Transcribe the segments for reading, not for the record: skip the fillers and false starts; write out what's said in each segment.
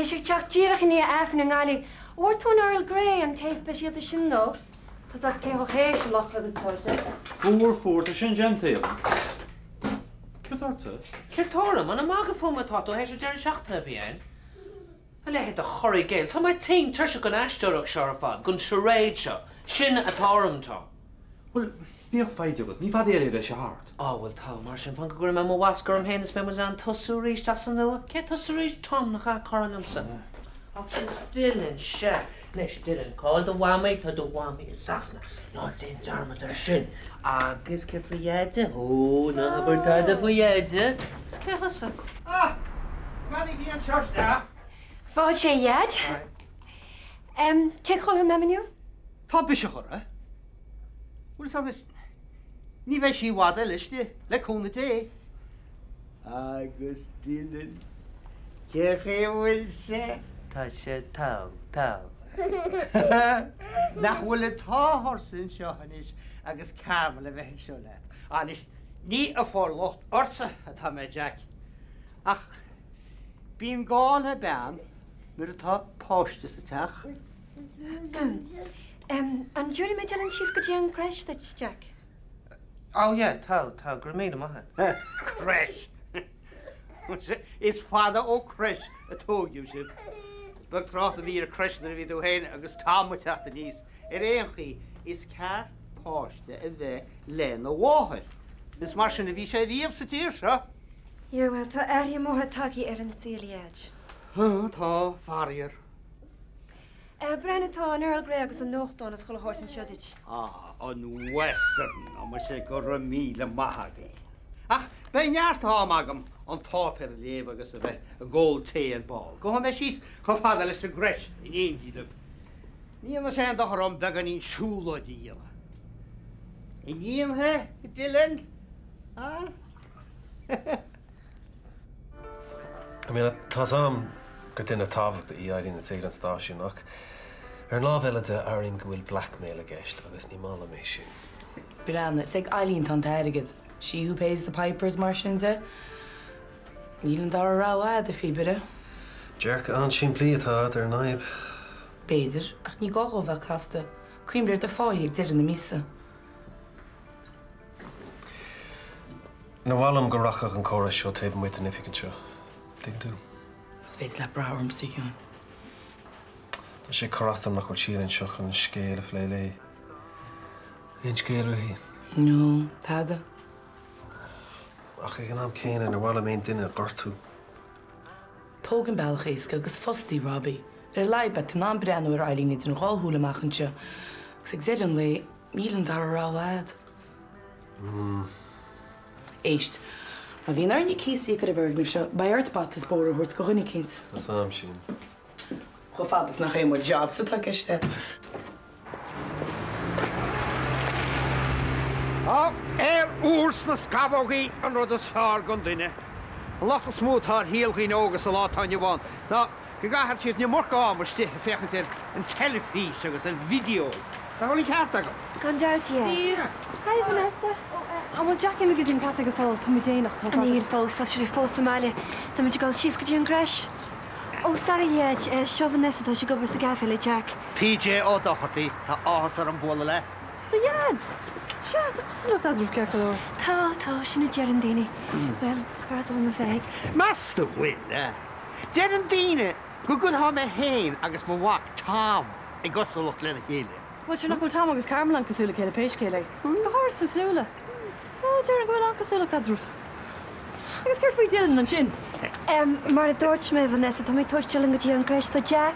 Bhí sé ag teacht díreach i ndiaidh Aifrinn i nGaillimh. An bhfuair tú an Earl Grey, an tae speisialta sin dó? Tá 's agat cé chomh héisealach agus atá sé. Fuair, fuair, tá sin déanta agam. Céard tá ortsa? Céard tá orm? An ag magadh fúm atá tú théis an deireadh seachtaine a bhí ann? A leithéid de chur i gcéill. Tá mé tinn tuirseach den aisteoireacht seo ar fad, den charade seo. Sin atá orm, Tom. Bhuel, bíodh foighid agat, ní fada eile a bheidh sé thart. Á, bhuel, tá, mar sin, fan go gcuirfidh mé mo mhasc orm féin is beidh muid in ann tosú arís as an nua. Cé tusa arís? Tom, nach ea, cara liomsa. Agus Dylan, sea. Anois, Dylan, cá bhfuil do mhamaí? Tá do mhamaí i Sasana. Ná déan dearmad air sin. Agus céard faoi Dheaide? Ó, ná habair tada faoi Dheaide. Agus cé thusa? Ah! Beannaígí anseo isteach. Fáilte, a Dhaid. Em, cén chaoi a bhfuil Mam inniu? Tá biseach uirthi. Bhuel, is anois, ní bheidh sí i bhfad eile istigh, le cúnamh Dé. Agus Dylan, cé chaoi a bhfuil sé? Tá sé togha, togha. Nach bhfuil an t-ádh ortsa anseo anois agus Carmel a bheith anseo leat. Anois, ní ag fáil locht ortsa atá mé, Jack, ach bíonn gá le bean nuair atá páiste sa teach. An dtabharfaidh mé Dylan síos go dtí an crèche duit, Jack? Oh yeah, tá, tá, go raibh míle maith agat. Crèche! Is fada ó crèche a tóigeadh sibh. Is beag trácht a bhí ar crèche nuair a bhí tú féin agus Tom ag teacht aníos. Ar aon chaoi, is ceart páiste a bheith lena mháthair. Is mar sin a bhí sé riamh sa tír seo. Yeah, bhuel, tá athruithe móra tagtha ar an saol, a Dhaid. Tá, faraor. Breathnaigh, tá an Earl Grey agus an nuachtán is chuile shórt anseo duit. Ah, an Western, á muise go raibh míle maith agaibh. Ach beidh neart am agam an páipéar a léamh agus a bheith ag ól tae ar ball. Gabhfaidh mé síos chomh fada leis an gcreche in éindí libh. Ní dhéanfaidh sé aon dochar dom beagáinín siúlóide a dhéanamh. An ndéanfaidh, a Dylan? Ah? I mean, tá's a'm gur duine tábhachtach í Eileen i saol an stáisiúin ach ar an lámh eile de, airím go bhfuil blackmail i gceist agus ní maith liom é sin. Breathnaigh, is ag Eileen tá an t-airgead. She who pays the piper is mar sin de. Níl an dara rogha a'd, a phíobaire. Dearcadh an-simplí atá a'd ar an fhadhb. B'fhéidir, ach ní gá dhó bheith casta. Cuimhnigh ar do pháighe ag deireadh na míosa. Níor mhaith liom go rachadh an comhrá seo taobh amuigh den oifig anseo. Tuigeann tú? Is féidir leat brath ormsa, a Chian. Tá sé ag cur as dom nach bhfuil Síle anseo chun an scéal a phlé léi. Aon scéal uaithi? No, tada. Ach ag an am céanna, níor mhaith liom aon duine a ghortú. Tóg an bealach éasca agus fostaigh Robbie. Ar a laghad beidh tú in ann breathnú ar Eileen idir an dhá shúil amach anseo agus ag deireadh an lae, níl an dara rogha a'd. Éist. Má bhíonn orainne cíos a íoc ar an bhfoirgneamh seo, beidh ort bata is bóthar a thabhairt do dhuine eicínt. Tá's a'm sin. Chomh fada is nach é mo jobsa atá i gceist agat. Tá aer úr sna scamhógaí an rud is fearr don duine. An locht is mó atá ar shaol dhaoine óga sa lá atá inniu ann ná go gcaitheann siad an iomarca ama istigh ag féachaint ar an teilifís agus ar videos. Nach bhfuil an ceart agam? Gan dabht, a Dhaid. Hi Vanessa. An bhfuil Jack imithe go dtí an caife go fóill? Tá muid déanach, tá's agat. Níl fós, tá sé fós sa mbaile. Tá muid ag dul síos go dtí an crèche. Ó, sorry a Dhaid, seo Vanessa, tá sí ag obair sa gcaife le Jack. PJ Ó Dochartaigh, tá áthas orm bualadh leat. Do Dhaid! Sea, tá cosúlacht eadraibh ceart go leor. Tá, tá, sin a deireann daoine. Bhuel, b'fhearr dul na feithidh. Meas tú an bhfuil, eh? Deireann daoine go gcuirfeá mé féin agus mo mhac Tom i gcosúlacht lena chéile. Bhuel, sure nach bhfuil Tom agus Carmel an-cosúil le chéile pé scéal é. Go háirid sna súile. Ó, déarfainn go bhfuil an-chosúlacht eadraibh. Agus céard faoi Dylan ansin? Em, mar a dúirt mé, Vanessa, tá mé ag tabhairt Dylan go dtí an crèche do Jack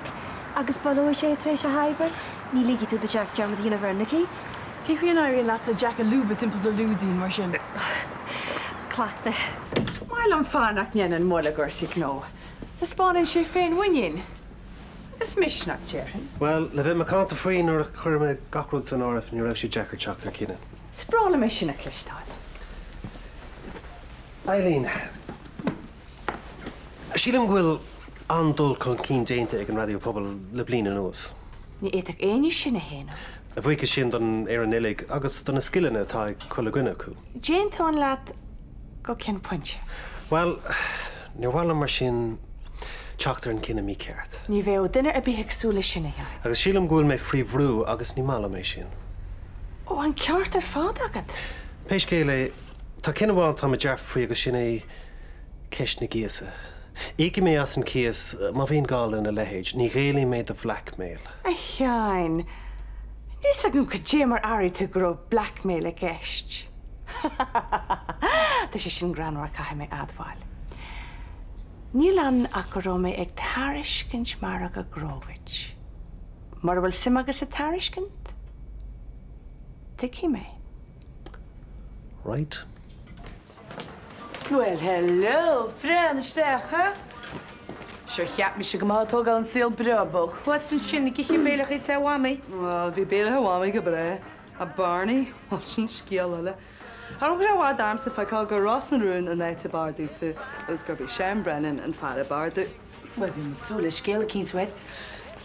agus baileoidh sé tar éis a hoibre. Ní ligfidh tú do Jack dearmad a dhéanamh air, Nicky? Cén chaoi a n-éiríonn leatsa Jack a lúbadh timpeall do lúidín mar sin? Cleachtadh. Is maith liom fear nach ndéanann moill i gcúrsaí gnó. Taispeánann sé féinmhuinín agus misneach, déarfainn. Bhuel, le bheith macánta faoi, nuair a chuir mé gach rud san áireamh, ní raibh sé deacair teacht ar chinneadh. Is breá liom é sin a chloisteáil. Eileen, Sílim go bhfuil an-dul chun cinn déanta ag an Raidió Pobail le bliain anuas. Ní fhéadfadh éinne sin a shéanadh. A bhuíochas sin don fhoireann uilig agus do na scileanna atá ag chuile dhuine acu. D'aontóinn leat go ceann pointe. Bhuel, níor mhaith liom mar sin. teacht ar an cinneadh mícheart. Ní bheadh duine ar bith ag súil leis sin, a Sheáin. Agus sílim go bhfuil mé faoi bhrú agus ní maith liom é sin. Ó, an ceart ar fad agat. Pé scéal é, tá cinneadh amháin atá mé dearfa faoi agus sin é ceist na gcíosa. Íocfaidh mé as an cíos má bhíonn gá lena leithéid. Ní ghéillfidh mé do bhlackmail. A Sheáin, níl 'fhios agam cad é mar airigh tú go raibh blackmail i gceist. Tá sé sin greannmhar, caithfidh mé a admháil. Níl ann ach go raibh mé ag tairiscint margadh gnó dhuit. Mura bhfuil suim agat sa tairiscint, tuigfidh mé. Right. Well, hello! Breathnaigh isteach, huh? Sure, cheap mise go mbeifeá ag tógáil an saol breá bog thuas ansin ag ithe béile i dteach Mhamaí. Bhuel, bhí béile Mhamaí go breá. Ach Barney, bhuel, sin scéal eile. Cha raibh sé i bhfad ormsa feiceáil gur Ros na Rún an áit ab fhearr domhsa agus gurb é Seán Brennan an fear ab fhearr domh. Bhuel, bhí muid ag súil le scéal eicínt uait.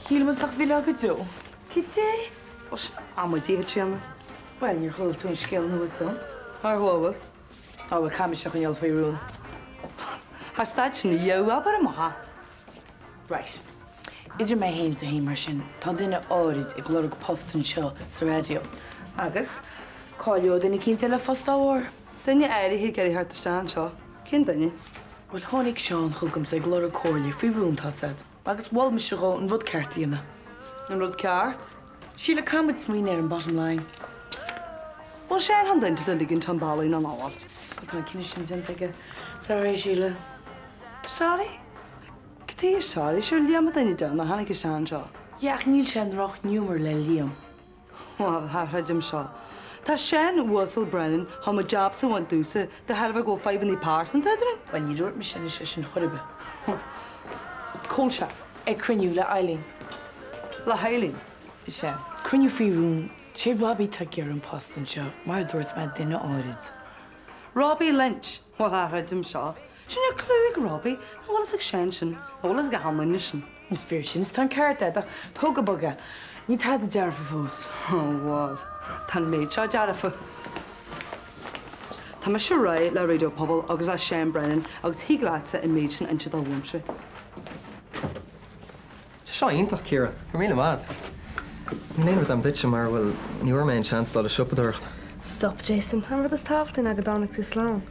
Shíl muid nach bhfillfeá go deo. Cad é? Bhuel, sin amaidí, a Chaitríona. Bhuel, níor chuala tú an scéal nua san? Ar chuala. Á, bhuel, caithfidh mise a choinneáil faoi rún. Thar staid sin a dheabhadh, abair amach é. Right. Idir mé féin is tú féin mar sin, tá duine áirid ag lorg post anseo sa raidió. Agus cáileoidh duine eicínt eile post dá bharr. Duine áirithe ag iarraidh theacht isteach anseo. Cén duine? Bhuel, tháinig Seán chugamsa ag lorg comhairle faoi rún, tá's a'd. Agus mhol mise dhó an rud ceart a dhéanamh. An rud ceart? Síle, caithfidh muid smaoineamh ar an bottom line. Bhuel, Seán chan duine de ligean chun bealaigh ná ná bhfuil. Bhuel, tá an cinneadh sin déanta aige. Sorry, Síle. Sorry? Cad é sorry? Sure Liam an duine deireanach a tháinig isteach anseo. Yeah, ach níl sé i ndroch-ghiúmar le Liam. Bhuel, cha chreidim seo. Tá Seán Uasal Brennan chun mo jab-sa a bhaint domhsa de thairbhe go bhfuil fadhbanna pearsanta eadrainn. Bhuel, ní dúirt mise anois é sin chor ar bith. Cá bhfuil sé? Ag cruinniú le Eileen. Le hEileen? Is ea. Cruinniú faoi rún. Sé Robbie atá ag iarraidh an post anseo, mar a dúirt mé, duine áirid. Robbie Lynch? Bhuel, cha chreidim seo. Sure níl clue ag Robbie, nach bhfuil fhios ag Seán sin, nach bhfuil fhios ag achan duine sin. Is fíor sin, is tá an ceart agat, ach tóg go bog é. Níl tada dearfa fós. Ó, bhuel, tá an méid seo dearfa. Tá mise réidh le Raidió Pobal agus le Seán Brennan agus thig leatsa an méid sin a inse dó uaimse. Tá seo iontach, Ciara. Go raibh míle maith agat. Níl aon rud agam duitse mar, bhuel, ní bhfuair mé aon seans dul ag siopadóireacht. Stop, Jason. An rud is tábhachtaí ná go dtáinig tú slán.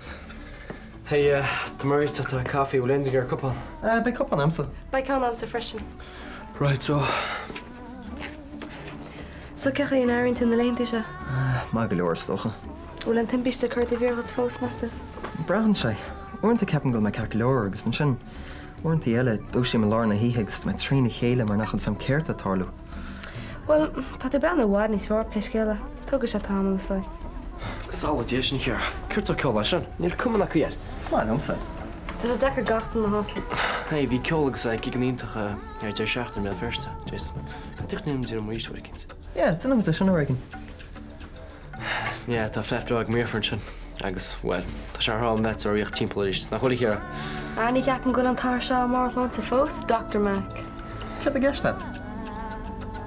Hey, tá mé réitithe le caife, bhfuil aon duine ag iarraidh cupán? Beidh cupán a'msa. Beidh ceann a'msa freisin. Right so. So cén chaoi a n-airíonn tú na laethanta seo? Maith go leor, is dócha. Bhfuil an timpiste ag cur taobh thiar dhuit fós, meas tú? Braitheann sé. Uaireanta ceapaim go bhfuil mé ceart go leor agus ansin Uaireanta eile, dúisím i lár na hoíche agus tá mé trína chéile mar nach bhfuil 's a'm céard tá ag tarlú. Bhuel, tá tú ag breathnú i bhfad níos fearr pé scéal é. Tógfaidh sé tamall, is dóigh. Go sála Dia sin, a Chiara. Céard tá ceol leis sin? Níl cuma ná caoi air. Is maith liomsa. Tá sé deacair gach duine a shásamh. Hey, bhí ceol agus gig iontach ar deireadh seachtaine i mBéal Feirste, Jason. Cad é an déanamh arís uair éicint? Yeah, déanfaidh muid é sin uair éigin. Yeah, tá flat breá ag mo dheirfiúr ansin. Agus, bhuel, tá sé thar am bheith ag ríocht timpeall arís, nach bhfuil, a Chiara? Ah, ní cheapaim go bhfuil an t-athair seo i mbarr a shláinte fós, Doctor Mac. Céard i gceist agat?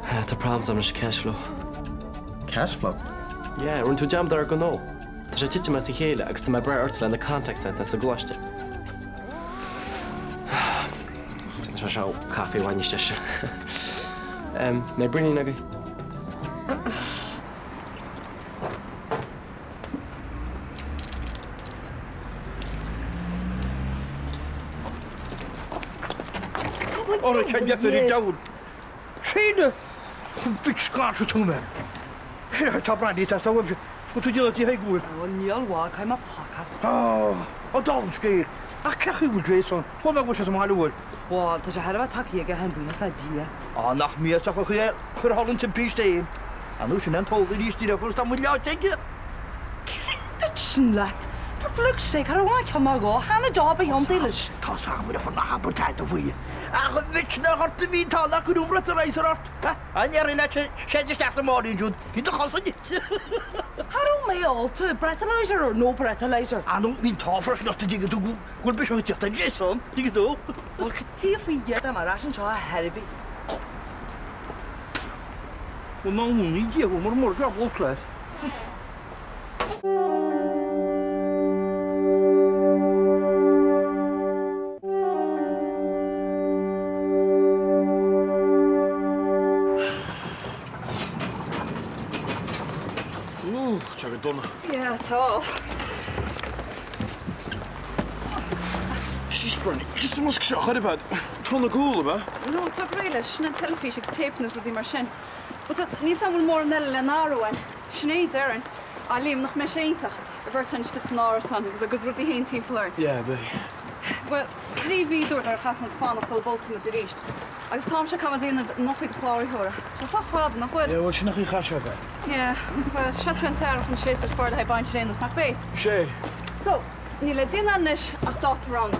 Tá problems agam leis an cash flow. Cash flow? Yeah, rinne tú dearmad ar ár ngnó. Tá sé ag titim as a chéile agus tá mé ag brath ortsa le na contacts atá sa gcoláiste. Déanfaidh sé seo caife i bhfad níos deise. Mbeidh braoinín agaibh? Ora, cén deifir i dteann? Síne! Chun duit scairteadh tú mé. Tá brandy ag teastáil uaimse. Bhfuil tú ag déanamh tithe ag uair? Ó, níl bhuel, caithfidh mé pacáil. Á, ó dála an scéil. Ach cén chaoi a bhfuil Jason? Chuala mé go bhfuil sé sa mbaile uair. Bhuel, tá sé thar a bheith tagtha aige, féin, buíochas le Dia. Á, nach míosach an chaoi é chuir thall an timpiste é. Ar ndóigh, sin é an t-eolaí arís, ní raibh fós dá mbuille leáite aige. Cén duit sin leat? For flukes sake, cha raibh aon cheann ná dhó, chan a job a thiontaigh leis. Tá sam ar na habair tada faoi. Ach an mhisneach ort a bhí tá nach go raibh breathizer ort. Ha, an ndéarfainn leat séid isteach sa máirín siúd, bhí do chosa anois. Cha raibh mé ólta, breathalyzer or no breathalyzer. Ar ndóigh, bhí an t-ádh freisin ort a dtuigeann tú go bhfuil mise ag tíocht ar Jason, tuigeann tú. Bhuel, cad é faoi Dhia dá mbeadh ar ais anseo a thairbhí. Bhuel, ná múineadh Dia thú mar mura gceart look leat. Tá sé go dona. Yeah, tá. Jeez, Bernie, cad é sa mbosca seo chor ar bith? Tá na gúl, ab ea? No, tá go réidh leis, sin an teilifís agus téipeanna is rudaí mar sin. Bhuel, níl 's a'm an bhfuil mórán eile le n-athrú uainn. Sin é, déarfainn. Ah, Liam, nach mbeidh sé iontach, an bheirt againn istigh san árasán agus ár gcuid rudaí féin timpeall orainn. Yeah, beidh. Bhuel, 3 mhí dúirt nuair a chaithfeas muid fanacht sula bpósfaidh muid arís. Agus an t-am seo caithfidh muid a dhéanamh in oifig an chláraitheora. Tá sé sách fada, nach bhfuil? Yeah, bhuel, sin an chaoi a chaithfidh sé a bheith. Yeah, bhuel, seo chugainn an t-earrach an séasúr is fearr le haghaidh bainise ar aon nós, nach b'é? Sé. So, níl le déanamh anois ach dáta a roghnú.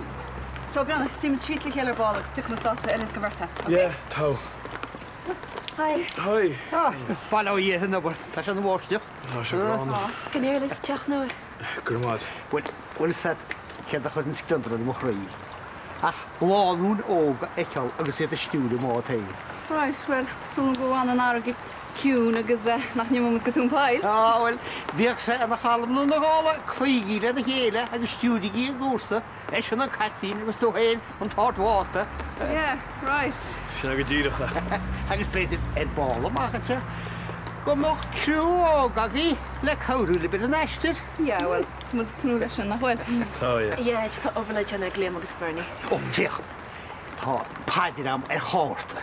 So, breathnaigh, suífidh muid síos le chéile ar ball agus piocfaidh muid dáta a fheileanns don bheirt againn, ok? Yeah, tá. Hi. Hi. Ah, bail ó Dhia ar an obair. Tá sé ina bháisteach. Tá sé gránna. Go n-éirí leat sa teach nua. Go raibh maith. Bhuel, bhfuil 'fhios a'd céard a chuireann scleondar ar mo chroí? Ach lánúin óg a fheiceáil agus iad ag stiúradh a mbád féin. Right, bhuel, súil agam go bhfanann an fharraige ciúin agus nach n-imeoidh muid go tóin poill. Á, bhuel, bíodh sé ina chalm nó ina ghála, cloígí lena chéile agus stiúraigí an gcúrsa, eisean an caiptín agus tú féin an t-ardmháta. Yeah, right. Sin é go díreach é. Agus b'fhéidir ar ball amach anseo go mbeadh criú óg agaibh le cabhrú libh ar an aistear. Yeah, bhuel, tá muid ag tnúth leis sin, nach bhfuil? Tá, yeah. Yeah, tá obair le déanamh ag Liam agus Bernie. Ó, féach, tá paidir a'm ar chárta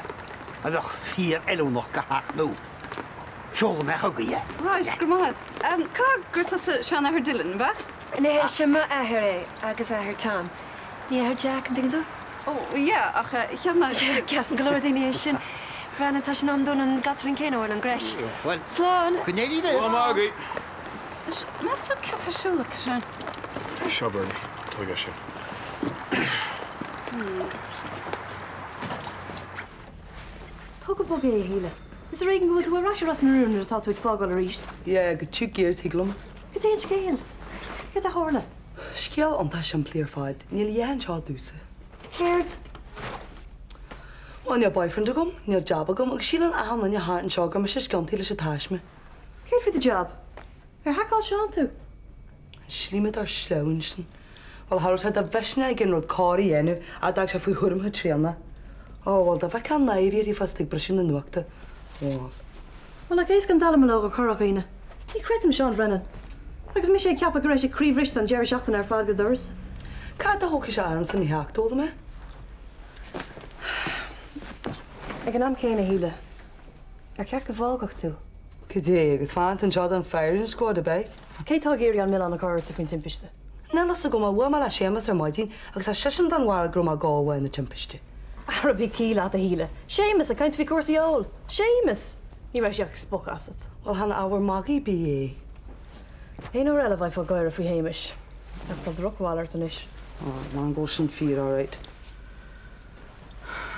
a bheadh fíor-fheiliúnach do theach nua. Seolfaidh mé chugaibh é. Right, go raibh maith agat. Caithfidh gur tusa seanathair Dylan, ab ea? Ní hea, sin m'athair é agus athair Tom. Ní athair Jack, an dtuigeann tú? Ó, yeah, ach cheap mé. Ceapann go leor daoine é sin. Breathnaigh, tá sé in am dúinn an gasúirín céanna a thabhairt ón gcreis. Bhuel, Slán! go n-éirí libh! Slán agaibh! Anois, meas tú céard tá ar siúl acu sin? Seo, Bernie, tóg é sin. Tóg go bog é, a Shíle. Is ar éigean go bhfuil tú ar ais i Ros na Rún nuair atá tú ag fágáil arís. Yeah, go tiugh géar thig liom. Cad é an scéal? Céard a tharla? Scéal iontach simplí ar fad, níl a dhath anseo domhsa. Céard? Bhuel, níl boyfriend agam, níl jab agam agus síleann achan duine thart anseo gur mise is ciontaí leis an taisme. Céard faoi do jab? Ar haiceáil Seán tú? An slíomadóir sleamhain sin. Bhuel, cha raibh sé de mhisneach aige an rud cóir a dhéanamh ach d'fhág sé faoi thuairim Chaitríona. Ó, bhuel, dá bhfeicfeá an náire uirthi fosta ag briseadh na nuachta. Bhuel. Bhuel, nach éasca an dallamullóg a chur ar dhaoine. Ní chreidim Seán Brennan. Agus mise ag ceapadh go raibh sé croíbhriste an deireadh seachtaine ar fad go d'uireasa. Cad a thógfaidh sé ormsa mo theach d'fhoghlaim é? Ag an am céanna, a Shíle, ar cheart go bhfágfadh tú? Cad é, agus fanacht anseo don firing squad, ab ea? Cé tá ag iarraidh an milleán a chur ortsa faoin timpiste? Níl fhios agam, ach bhuail mé le Séamus ar maidin agus tá seisean den bharúil go raibh mé ag ól lá na timpiste. Ara bí ciall leat, a Shíle. Séamus ag caint faoi chúrsaí óil! Séamus! Ní raibh sé ach ag spochadh asat. Bhuel, chan ábhar magaidh ar bith é. Aon uair eile bheifeá ag gáire faoi Shéamus. Ach tá drochbhail ort anois. Ó, man, go bhfuil sin fíor, alright.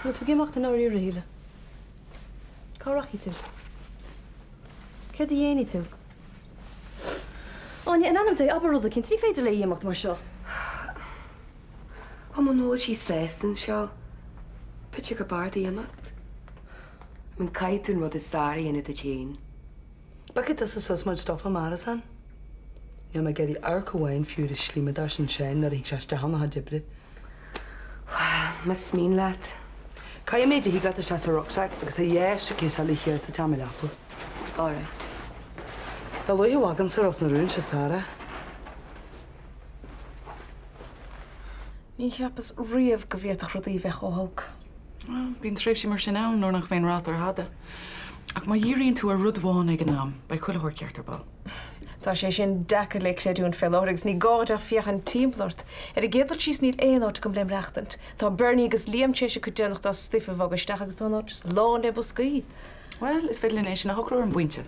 Bhfuil tú ag imeacht i ndáiríre, a Shíle? Cá rachaidh tú? Céard a dhéanfaidh tú? Áine, in ainm Dé, abair rud eicínt, ní féidir léi imeacht mar seo. Ó, muna bhfuil sí sásta anseo, b'fhéidir gur b'fhearr di imeacht. I mean, caithfidh tú an rud is fearr a dhéanamh duit féin. Piocfaidh tusa suas mo chuid stuff am árasán. Níl mé ag iarraidh amharc amháin fiú ar an slíomadóir sin Seán nuair a thig sé isteach ina chuid oibre. Bhuel, más mian leat. Caith an méid a thig leat isteach sa rucksack agus tá dhá suitcase eile thiar sa tseomra leapa. Alright. Dá luaithe a fhágaimse Ros na Rún, sé Sara. Ní cheapas riamh go bhféadfadh rudaí bheith chomh holc. Bíonn tréimhsí mar sin ann nuair nach mbíonn rath ar thada. Ach má dhíríonn tú ar rud amháin ag an am, beidh chuile shórt ceart ar ball. Tá sé sin deacair le creidiúint fé láthair agus ní gá duit ach féachaint timpeall ort. Ar an gcéad dul síos níl aon áit agam le maireachtaint. Tá Bernie agus Liam tar éis an chuid deireanach dá stuif a bhogadh isteach agus tá an áit just lán le boscaí. Bhuel, is féidir linn é sin a shocrú ar an bpointe.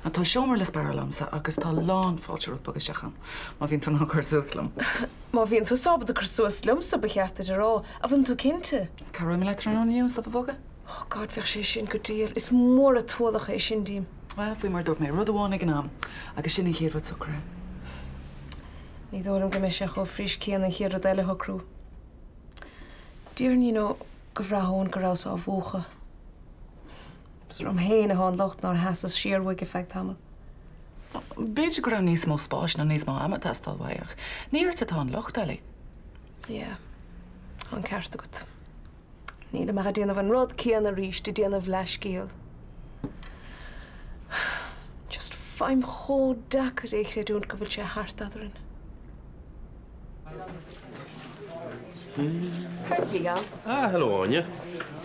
Tá seomra le spáráil agamsa agus tá lán fáilte romhat bogadh isteach ann, má bhíonn tú in ann cur suas liom. Má bhíonn tú ábalta cur suas liomsa, ba cheart duit a rá. An bhfuil tú cinnte? Cabhróidh mé leat tráthnóna inniu an stuif a bhogadh. Oh God, bheadh sé sin go diail. Is mór an t-ualach é sin díom. Bhuel, faoi mar a dúirt mé, rud amháin ag an am, agus sin an chéad rud socraithe. Ní dóigh liom go mbeidh sé chomh fuirist céanna an chéad rud eile a shocrú. Déarfainn, you know, go bhraithfinn go rabhas á mhúchadh. Is orm féin atá an locht nár sheasas siar uaidh ar feadh tamaill. B'fhéidir go raibh níos mó spáis nó níos mó ama ag teastáil uaidh, ach ní ort atá an locht, Ellie. Yeah, tá an ceart agat. Nílim ach ag déanamh an rud céanna arís, ag déanamh leathscéal. Just. Faighim chomh deacair é a chreidiúint go bhfuil sé thart eadrainn. How's Mícheál? Ah, hello Áine.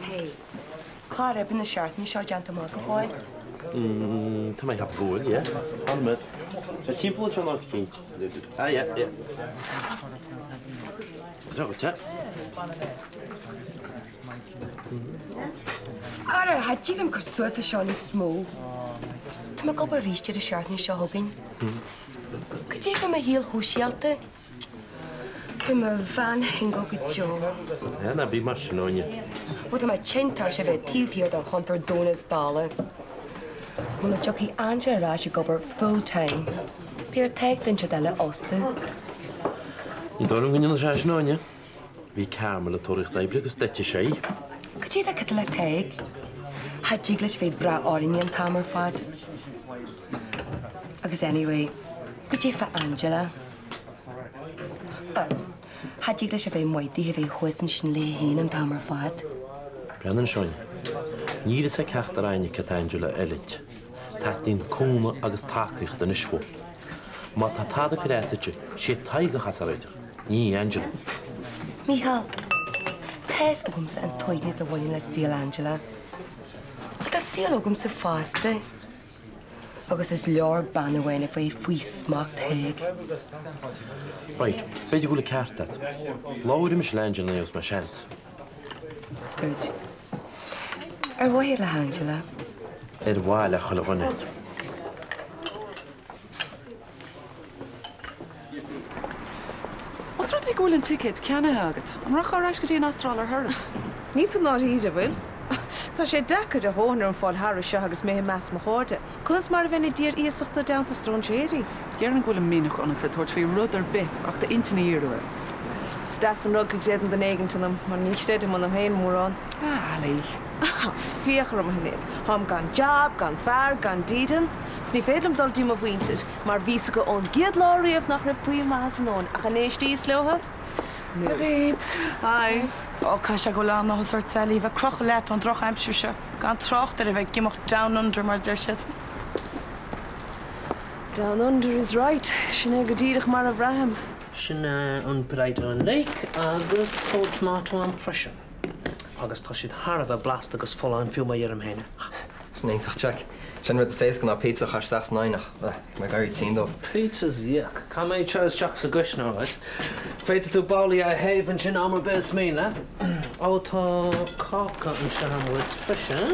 Hey, clár oibre na seachtaine seo déanta amach go fóill? Mm, tá mé ag ceapadh go bhfuil, yeah. Fan nóiméad. Tá timpeall anseo in áit eicínt. Ah, yeah, yeah. Tá go te. Ara, cha dtig liom cur suas leis seo níos mó. Tá mé ag obair arís deireadh seachtaine seo chugainn. Cad é fá mo shaol shóisialta? Beidh mé i mo bhean shingil go deo. Á, ná bí mar sin, Áine. Bhuel, tá mé tinn tuirseach a bheith taobh thiar den chuntar donn is dála. Muna dtiocfaidh Angela ar ais ag obair full time, beidh ar Tadhg duine inteacht eile a fhostú. Ní dóigh liom go ndéanfaidh sé sin, Áine. Bhí Carmel ag tóraíocht oibre agus d'eitigh sé í. Cad é atá ciotal le Tadhg? Cha dtig leis a bheith ag brath orainne an t-am ar fad. Agus anyway, cad é fá Angela? Bhuel, cha dtig leis a bheith maith di a bheith thuas ansin léi féin an t-am ar fad. Breathnaigh anseo, Áine. Níl fhios ag ceachtar againne cad tá Angela ag oiliúint. Teastaíonn cúnamh agus tacaíocht anois uaithi. Má tá tada ag cur as duitse, sé Tadhg a chaithfeas é a réiteach. Ní Angela. Mícheál, Tá's agamsa an t-uaigneas a bhaineann le saol Angela. Ach tá saol agamsa fosta. Agus is leor bean amháin a bheith faoi smacht Thaidhg. Right, b'fhéidir go bhfuil an ceart agat. Labhróidh mise le Angela nuair a gheobhas mé seans. Good. Ar mhaithe le hAngela. Ar mhaith le chuile dhuine. Ós rud é go bhfuil an ticéad ceannaithe agat, an rachfá ar ais go dtí an Astráil ar thuras? Níl tú ndáiríre, an bhfuil? Tá sé deacair a dhóthain orm fáil thairis seo agus mé i measc mo chairde. Conas mar a bheinn i dtír iasachta i dteannta stróinséirí? Déarfainn go bhfuil an mianach ionatsa tabhairt faoi rud ar bith ach d'intinn a dhíriú air. Is deas an rud go gcreideann duine éigint ionam, mar ní chreidim ionam féin mórán. Ah, Ali. Féach orm a Shinéad. Táim gan jab, gan fear, gan dídean. 'S ní féidir liom dul dtí mo mhuintir, mar bhí 's acu ón gcéad lá riamh nach raibh puinn maitheasa ionam ach an éistíos leothu? Dia dhaoib. Hi. Ó, caithfidh sé go bhfuil an-áthas ort, Sally, bheith crochadh leat ón drochaimsir seo, gan trácht ar a bheith ag imeacht down under, mar a deir siad. Down under is right. Sin é go díreach mar a bhraithim. Sin an potato and leek agus tá tomato ann freisin. Agus tá siad thar a bheith blasta agus folláin fiú má dheirim féin é. Sin iontach, Jack. Sin rud is éasca ná pizza a chur isteach san oigheann ach tá mé ag éirí tinn dóibh. Pizzas, yuck. Caithfidh mé iad seo isteach sa gcuisneoir, right? Féadfaidh tú babhlaí a théamh ansin am ar bith is mian leat. Ó, tá cáca anseo amuigh freisin.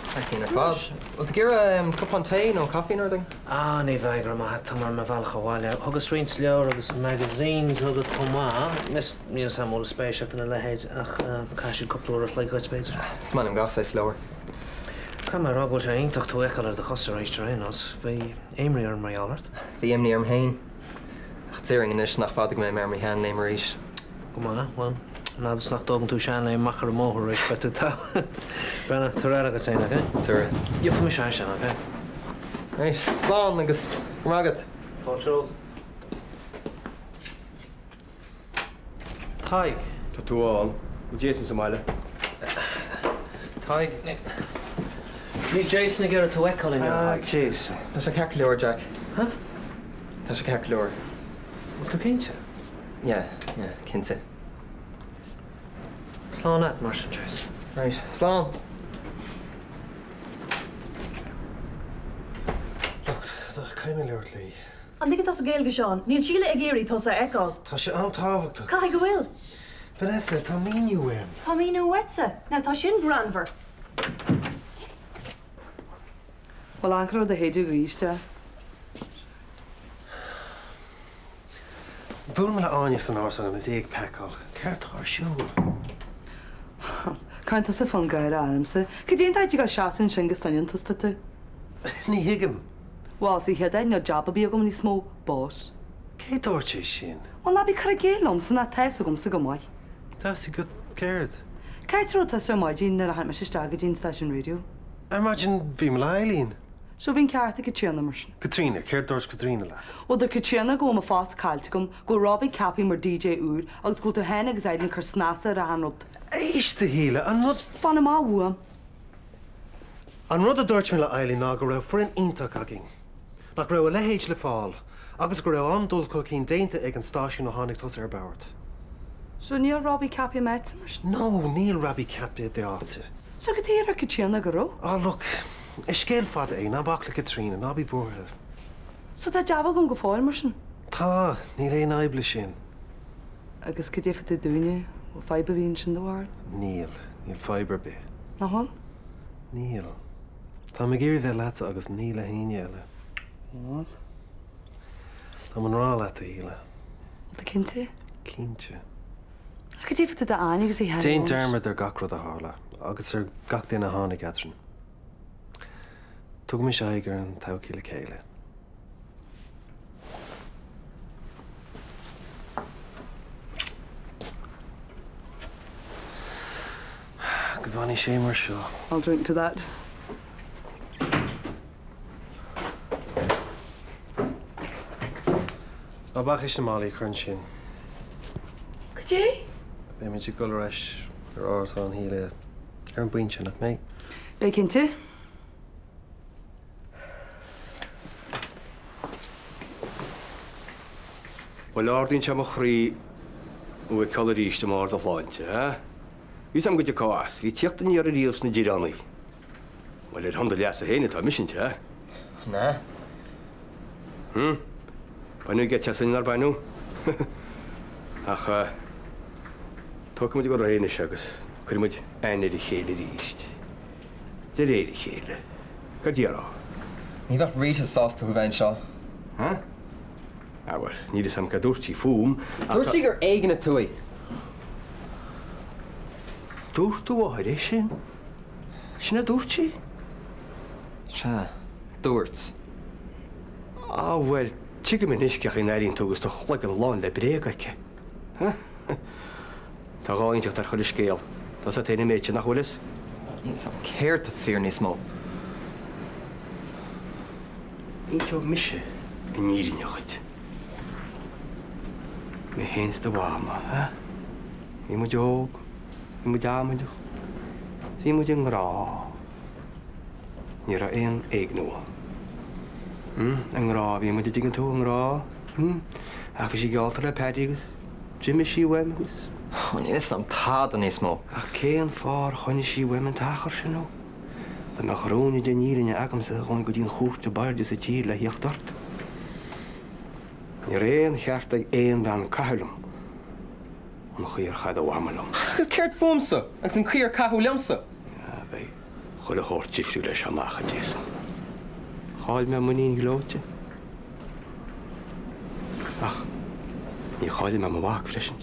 Thú ar fad. Bhfuil tú ag iarraidh cupán tae nó caife nó rud éigin? Ah, ní bheidh, go raibh maith agat, tá mé ar mo bhealach abhaile. Thugas roinnt leabhar agus magazines chugat chomh maith. Níl 'fhios a'm an bhfuil spéis agat ina leithéid ach caithfidh siad cúpla uair a chloig dhuit, b'fhéidir. Is maith liom gach saghas leabhar. Caithfidh mé a rá go bhfuil sé iontach tú a fheiceáil ar do chosa arís ar aon nós. Bhí imní orm mar gheall ort. Bhí imní orm féin. Ach déarfainn anois nach fada go mbeidh mé ar mo sheanléim arís. Go maith, bhuel, an fhad is nach dtógann tú seanléim amach ar an mbóthar arís, beidh tú togha. Breathnaigh, tabhair aire duit féin, ok? Tabharfaidh. Gheobhaidh mise é sin, ok? Right, slán agus go raibh maith agat. Fáilte romhat. Tadhg. Tá tú ann. Bhfuil Jason sa mbaile? Tadhg, níl Jason ag iarraidh tú a fheiceáil inniu. Ah, Jason. Tá sé ceart go leor, Jack. Huh? Tá sé ceart go leor. Bhfuil tú cinnte? Yeah, yeah, cinnte. Slán leat, mar sin, Jason. Right, slán! Look, caithfidh mé labhairt léi. An dtuigeann tusa Gaeilge, Seán? Níl Síle ag iarraidh tusa a fheiceáil. Tá sé an-tábhachtach. Caithfidh go bhfuil. Vanessa, tá míniú uaim. Tá míniú uaitse. Now tá sin greannmhar. Bhfuil ancaire do shéideadh gaoth isteach? Bhuail mé le Áine san árasán agus í ag pacáil. Céard tá ar siúl? Cuireann tusa fonn gáire ormsa. Cad é an dóigh a dtig leat seasamh ansin go soineanta tú? Ní thuigim. Bhuel, sa chéad áit, níl jab ar bith agam níos mó, boss. Cé dúirt é sin? Bhuel, ná bí ag cur i gcéill liomsa ná tá fhios agamsa go maith. Tá fhios agat céard? Cá háit a raibh tusa ar maidin nuair a tháinig mise isteach go dtí an stáisiún raidió? Ar maidin bhí mé le Eileen. So bhí an ceart ag Caitríona mar sin. Caitríona? Céard dúirt Caitríona leat? Bhuel, dúirt Caitríona go bhfuil mo phost caillte agam, go bhfuil Robbie ceaptha mar DJ úr agus go bhfuil tú féin agus Eileen ag cur snas ar achan rud. Éist, a Shíle, an rud. Just fan amach uaim. An rud a dúirt mé le Eileen ná go raibh foireann iontach againn. nach raibh a leithéid le fáil agus go raibh an-dul chun cinn déanta ag an stáisiún ó tháinig tusa ar bord. So níl Robbie ceaptha i m'áitse mar sin? No, níl Robbie ceaptha i d'áitse. So cad chuige a deir Caitríona go raibh? Ah look, is scéal fada é, ná bac le Caitríona, ná bí buartha. So tá jab agam go fóill mar sin? Tá, níl aon fhadhb leis sin. Agus cad é fá dtaobh dúinne, bhfuil fadhb ar bith ansin do bharúil? Níl, níl fadhb ar bith. Nach bhfuil? Níl. Táim ag iarraidh bheith leatsa agus ní le héinne eile. Bhuel. Tá mo ngrá leat, a Shíle. Bhfuil tú cinnte? Cinnte. Ach cad é fá dtaobh d'Áine agus a Déan shean-mháthair? dearmad ar gach rud a tharla agus ar gach duine a tháinig eadrainn. Tugaimis aghaidh ar an todhchaí le chéile. Go bhfanfaidh sé mar seo. I'll drink to that. Ná bac leis na málaí a chur ansin. Cad é? Beimid ag dul ar ais ar árasán Shíle ar an bpointe, nach mbeidh? Beidh cinnte. Bhuel, ardaíonn sé mo chroí thú a fheiceáil arís i mbarr do shláinte, a? Bhí 'fhios a'm go dtiocfá as. Bhí tíocht aniar ariamh sna Direánaigh. Bhuel, ar shon do leasa féin atá mise anseo, a? An ea? Hm. Baineadh geit asainn, nár baineadh? Ach, tógfaidh muid go réidh anois agus cuirfidh muid aithne ar a chéile arís. De réir a chéile. Cad déarfá? Ní bheadh Rita sásta thú bheith anseo. Huh? Ah bhuel, níl 'fhios a'm cad dúirt sí fúm ach Dúirt sí gur éignigh tú í. Dúirt do mháthair é sin? Sin a dúirt sí? Sea, dúirt. Ah bhuel, tuigim anois cén chaoi a n-airíonn tú agus do chloigeann lán le bréaga aici. Huh? Tá dhá inteacht ar chuile scéal. Tá 'fhios a't féin an méid sin, nach bhfuil 'fhios? Níl 'fhios a'm céard tá fíor níos mó. Inseoidh mise an fhírinne dhuit. Mé féin is do mhama, a? Bhí muid óg, bhí muid amaideach, 's bhí muid i ngrá. Ní raibh aon éigniú ann. Hm, i ngrá a bhí muid, a dtuigeann tú, i ngrá. Hm, ach bhí sí geallta le Paddy agus d'imigh sí uaim agus. Ó, níl 'fhios a'm tada níos mó. Ach cén fáth ar choinnigh sí uaim an t-achar sin ó? Dá mbeadh ruainne den fhírinne agamsa ghabhfainn go dtí an chúirt ab airde sa tír le theacht ort. Ní raibh aon cheart ag aon bhean caitheamh liom an chaoi ar chaith do mhama liom. Agus céard fúmsa agus an chaoi ar caitheadh liomsa? Beidh chuile shórt difriúil as seo amach, a Jason. Chaill mé m'iníon ghleoite. Ach ní chaillfidh mé mo mhac freisin.